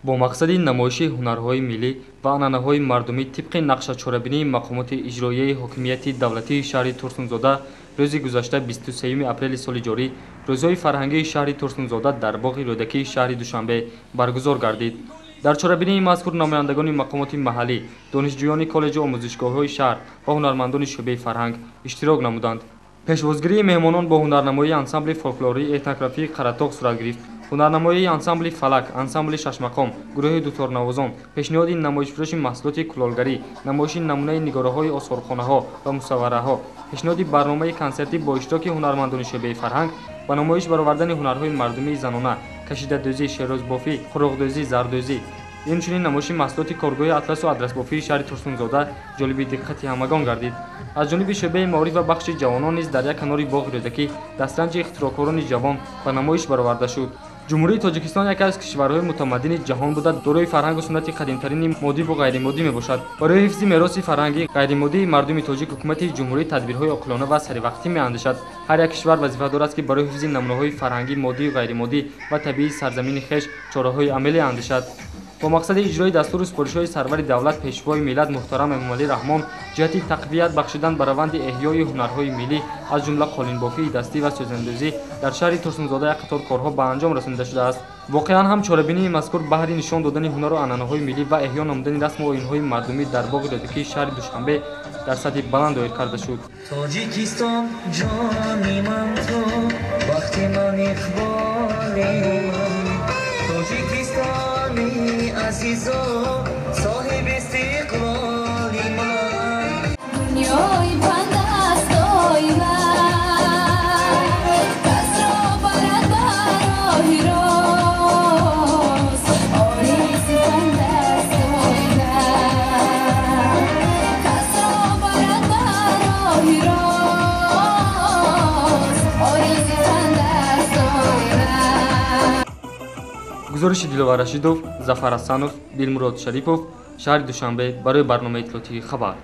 Бо мақсади намоиши ҳунарҳои миллӣ ва анъанаҳои мардумӣ тибқи нақшачорабинии мақомоти иҷроияи ҳокимияти давлатии шаҳри Турсунзода рӯзи гузашта 23 апрели соли ҷорӣ рӯзҳои фарҳангии шаҳри Турсунзода дар боғи Рӯдакии шаҳри Душанбе баргузор гардид. Дар чорабинии мазкур намояндагони мақомоти маҳаллӣ, донишҷӯёни коллеҷу омӯзишгоҳҳои шаҳр ва ҳунармандони шӯъбаи фарҳанг иштирок намуданд. Пешвозгирии меҳмонон бо ҳунарнамоии ансамбли фолклории этнографии Қаратоғ сурат гирифт. Ҳунарнамоии ансамбли Фалак, ансамбли Шашмақом, гурӯҳи дуторнавозон, пешниҳоди намоишфурӯши маҳсулоти кулолгарӣ, намоиши намунаи нигораҳои осорхонаҳо ва мусаввараҳо, пешниҳоди барномаи консертӣ бо иштироки ҳунармандони шӯъбаи фарҳанг ба намоиш баровардани ҳунарҳои мардумии занона, кашидадӯзӣ, шерозбофӣ, хуроғдӯзӣ, зардӯзӣ, инчунин намоиши маҳсулоти коргоҳи атласу адрасбофии шаҳри Турсунзода ҷолиби диққати ҳамагон гардид. Аз ҷониби шӯъбаи маориф ва бахши ҷавонон низ дар як канори боғи Рӯдакӣ дастранҷи ихтироъкорони ҷавон ба намоиш бароварда шуд. Ҷумҳурии Тоҷикистон яке аз кишварҳои мутамаддини ҷаҳон буда, дорои фарҳангу суннати қадимтарини моддиву ғайримоддӣ мебошад. Барои ҳифзи мероси фарҳангии ғайримоддии мардуми тоҷик ҳукумати ҷумҳурӣ тадбирҳои оқилона ва саривақтӣ меандешад. Ҳар як кишвар вазифадор аст, ки барои ҳифзи намунаҳои фарҳангӣ, моддию ғайримоддӣ ва табиии сарзамини хеш чораҳои амалӣ андешад. Бо мақсади иҷрои дастуру супоришҳои сарвари давлат, пешвои миллат муҳтарам Эмомалӣ Раҳмон ҷиҳати тақвият бахшидан ба раванди эҳёи ҳунарҳои миллӣ, аз ҷумла қолинбофии дастӣ ва сӯзандӯзӣ дар шаҳри Турсунзода як қатор корҳо ба анҷом расонида шудааст. Воқеан ҳам чорабинии мазкур баҳри нишон додани ҳунару анъанаҳои миллӣ ва эҳё намудани расму оинҳои мардумӣ дар боғи Рӯдакии шаҳри Душанбе дар сатҳи баланд доир карда шуд. Тоҷикистон ҷони ман, ту бахти ман, иқболи ман, Тоҷикистони азизу соҳиби истиқлоли ман. Дунёи бандастой ман, касро барад ба роҳи рост, оризи бандастой ман, касро барад ба роҳи рост, оризи бандастой ман. Гузориши Диловар Рашидов, Зафар Ҳасанов, Дилмурод Шарипов, шаҳри Душанбе барои барномаи иттилоотии «Хабар».